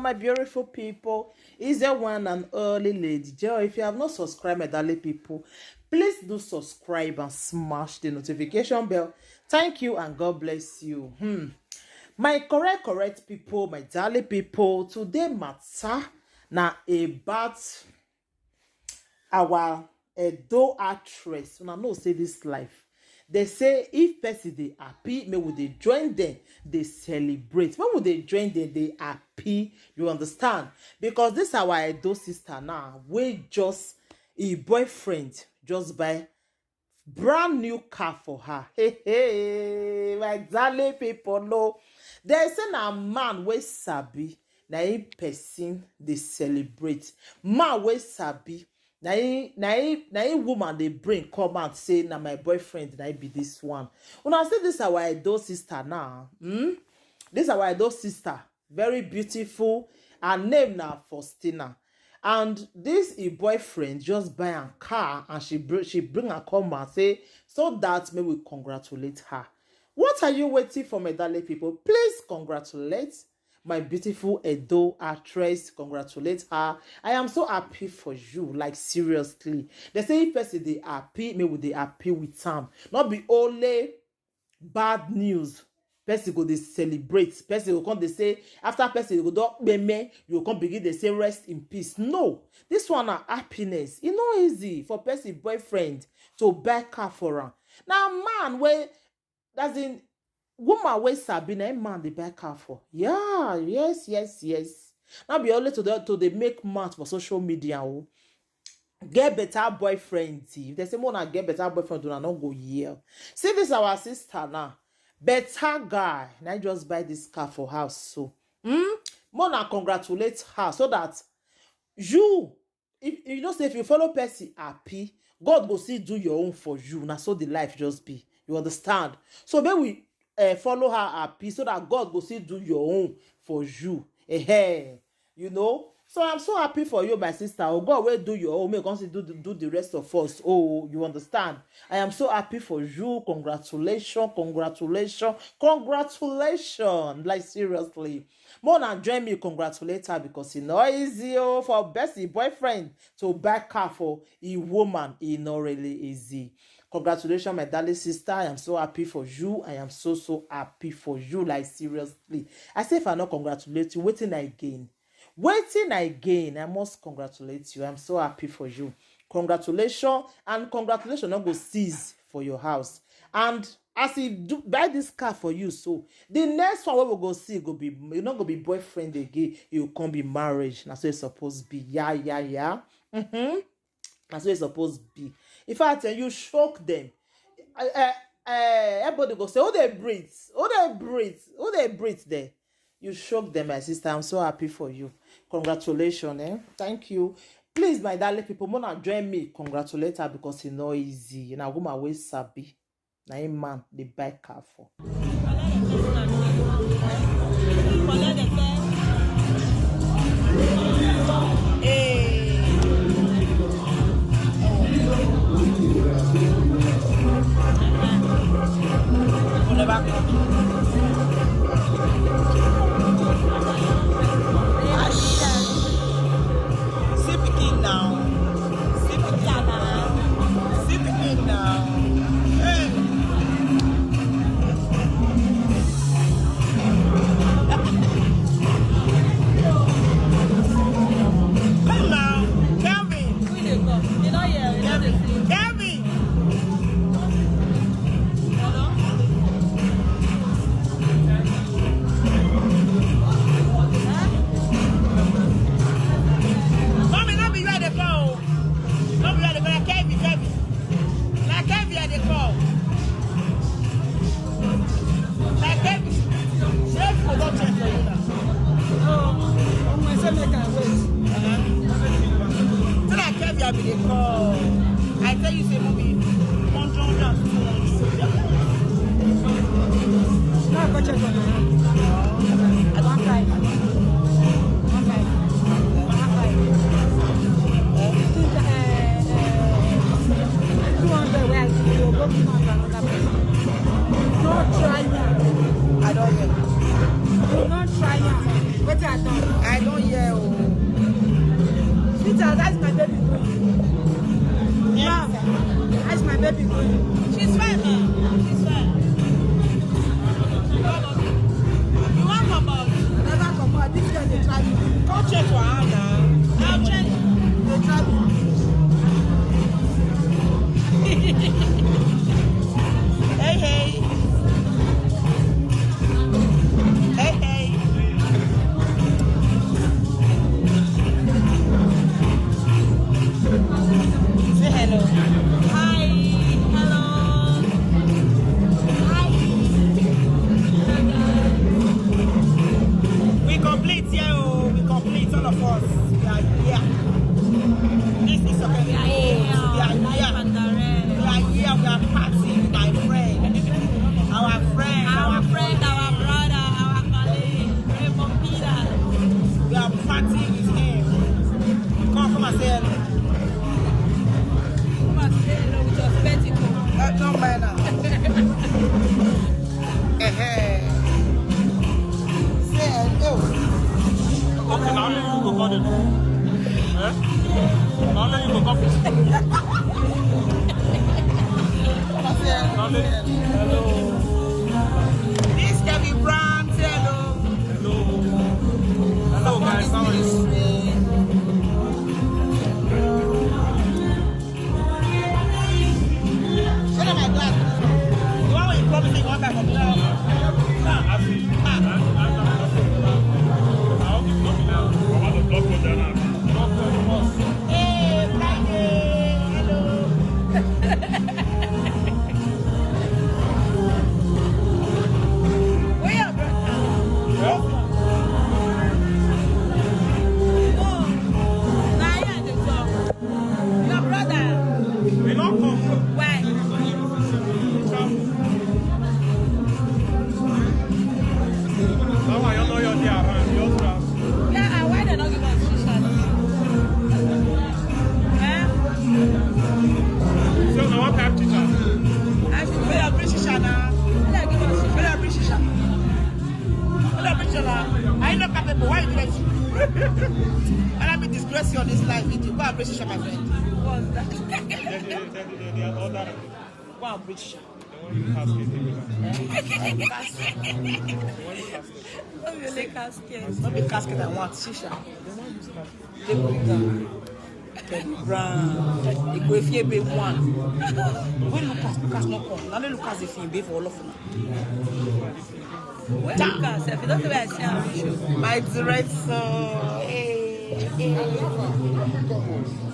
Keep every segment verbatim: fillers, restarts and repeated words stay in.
My beautiful people, is the one and only Lady Joy. If you have not subscribed, my darling people, please do subscribe and smash the notification bell. Thank you and God bless you. Hmm. My correct, correct people, my darling people, today matter na about our Edo actress. Una know say this life. They say if person dey happy, make we dey join them, dey celebrate. Make we dey join them, dey happy. You understand? Because this our Edo sister now, wey just, e boyfriend just buy brand new car for her. Hey, hey, my darling people, no. They say na man wey sabi, na him person dey celebrate. Man wey sabi, na him, na him, na him woman dey bring come out say na my boyfriend, na him be this one. Una see this our Edo sister now. Hmm? This our Edo sister, very beautiful. Her name na Faustina. And this her boyfriend just buy a car and she br-, she bring her come and say, so that may we congratulate her. What are you waiting for, my darling people? Please congratulate my beautiful Edo actress. Congratulate her. I am so happy for you. Like, seriously. They say if person dey happy, may we dey happy with am. Not be only bad news. Person go dey celebrate. Person go come dey say, after person go don kpeme, you go come begin dey say rest in peace. No, this one na happiness. E no easy for person boyfriend to buy car for am. Na man wey, as in, woman wey sabi, na him man dey buy car for. Yeah, yes, yes, yes. Not be only to dey, to dey make mouth for social media. Oh, get better boyfriend. If they say, "Mona, get better boyfriend," una no go hear. See this our sister now. Better guy. Now just buy this car for house. So, hmm? Mona, congratulate her so that you, if you know say if you follow person happy, God go still do your own for you. Na so the life just be. You understand? So may we, uh, follow her happy so that God go still do your own for you. Eh, you know? So I'm so happy for you, my sister. Oh, God will do your own. May God still do, do the rest of us. Oh, you understand? I am so happy for you. Congratulations, congratulations, congratulations. Like, seriously. Mona, join me, congratulate her because e no easy, oh, for Bessie boyfriend to buy car for a woman. E no really easy. Congratulations, my darling sister. I am so happy for you. I am so, so happy for you. Like, seriously. I say if I not congratulate you, wetin I gain? Wetin I gain? I must congratulate you. I'm so happy for you. Congratulations, and congratulations not go cease for your house. And as he do buy this car for you, so the next one we will go see go be, you not go be boyfriend again. You can be marriage. That's what it's supposed to be. Yeah, yeah, yeah. Mm-hmm. That's what it's supposed to be. In fact, eh, you shock them. Eh, eh, eh, everybody go say, "Who they breathe? Who they breathe? Who they breathe there?" You shock them, my sister. I'm so happy for you. Congratulations, eh? Thank you. Please, my darling people, mona join me. Congratulate her because e no easy. Na woman wey sabi. Na him man dey buy car for. See pikin now. See pikin now. See pikin now. Hey. Come now, Kelvin. Who dey come? You no hear, you no dey see. Kelvin. Mommy, no be you I dey call o. No be you I dey call. Na Kevin, Kevin. Na Kevin I dey call. Na Kevin. Say people don change for you now. No. Omo, I say make I wait. Uh-huh. So na Kevin I be dey call. I tell you say movie hundred, hundred and two hundred. No, I go check for my hand. I don five. One five. One five. Fifteen, eh, eh, two hundred wey I give you, go give am to another person. No try am. I don hear. No try am. Wetin I talk? I don Baby doing? Yes. How's my baby doing? She's fine, ma. She's fine. You want come out? I never come out. This girl dey try me. Come check for her now. I'll check. Dey try me. Hey, hey. Hey, hey. Say hello. Hi. Hello. Hi. We complete here, oh. We complete, all of us. We are here. This is okay. We are here. We are here. We are here. We are partying, my friend. Our friend. Our friend, our brother, our colleague. Raymond Peters. We are partying with him. Come, come and say hello. Come and say hello with your spectacle. Uh, don't mind now. Eh, eh. Say hello. Okay, now only you go call them. Eh? Now only you go call them. Come and say hello. Now only, hello. This Kevin Brown, say hello. Hello. Hello, guys. How are you? Show them my glass. The one wey you promise me you wan buy for me. Ah, I see. Ah. I hope you come now. I want to block for them now. Hey, Friday. Hello. Where your brother? Huh? No. Na here I dey talk. Your brother. We no come. Why? Travel. That one, you know, you're there around. You travel. Yeah, and why they no give us shisha? Eh? So, now what kind of teacher? I should pay your bridge shisha now. They give us shisha. Pay your bridge shisha. Pay your bridge shisha. Are you not capable? Why you do that? And let me disgrace you on this live video. Go and bridge shisha, my friend. What's that? They, they, they, they, they are all that. Go and bridge shisha. They want to cast it. They want to cast it. They want to cast it. No be only casket. No be casket I want, shisha. They want use casket. Take it down. Kevin Brown. Igwe Fiebe one. When Lucas, Lucas no come. Now let Lucas dey fiebe for all of una. Where Lucas? If you don't know where I see him, we should. My director. Hey, hey.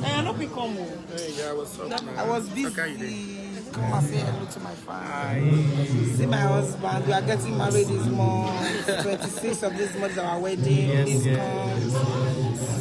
Eh, I no fit come o. Hey, yeah, what's up, man? I was busy. How can you do? Come and say hello to my fans. Hi. See my husband. We are getting married this month. Twenty-sixth of this month is our wedding. Yes, please yes. Come.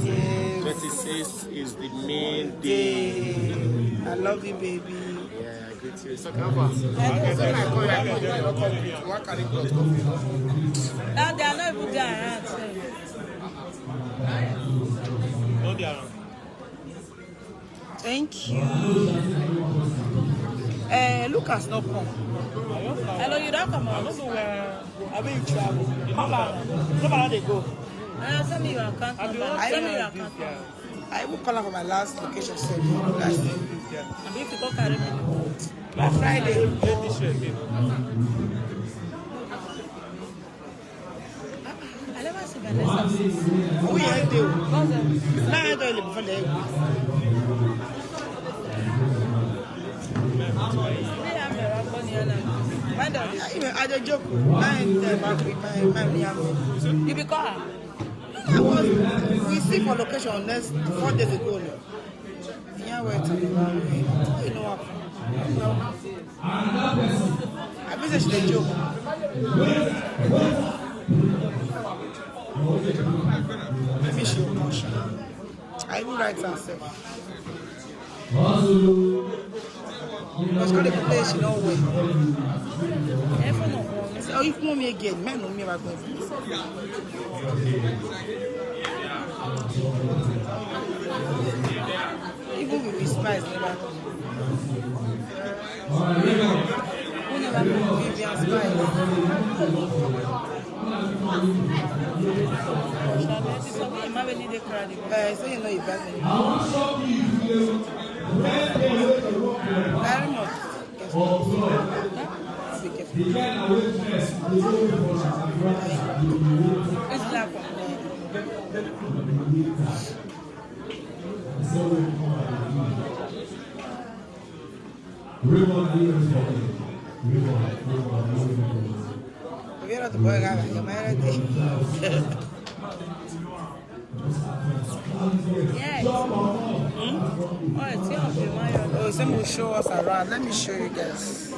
Yes. Twenty-sixth is the main day. Day. I love you, baby. Yeah, I greet you. So, come on. Thank you so much. Why can't you come? Now they are not even there around. No, they are. Thank you. Eh, Lucas no come. Hello, you don't come out. I don't know where. I will travel. Come back. Come back, they go. Uh, send me your account number. Send me your account number. I will call her for my last location sef. Last day. And if you go carry me. By Friday. Let me share, babe. I never see Vanessa. Who you dey? What's that? Now I don't live for there. They have the rock on here now. Why don't you? I, I dey joke. I ain't there, but we, my, my, my, You be call her? I was, we see for location next four days ago. No. Yeah, wait till the one way. You know what? I be say she dey joke. Maybe she emotion. I even write herself. Because God dey play, she no well. Everyone no well. Say, oh, if mommy again, men no me about going. Even with the spice, never. Who never come? Vivian Spice. Shall I be so? We might really dey crowded. Uh, so you know you bad. Very much. Be careful. It's black one. Raymond, are you ready for me? Raymond, Raymond, are you ready for me? Hubiera tu puedes ganar, yo me agradezco. Yes. Hmm? Oh, it's your opinion. Oh, someone will show us around. Let me show you guys.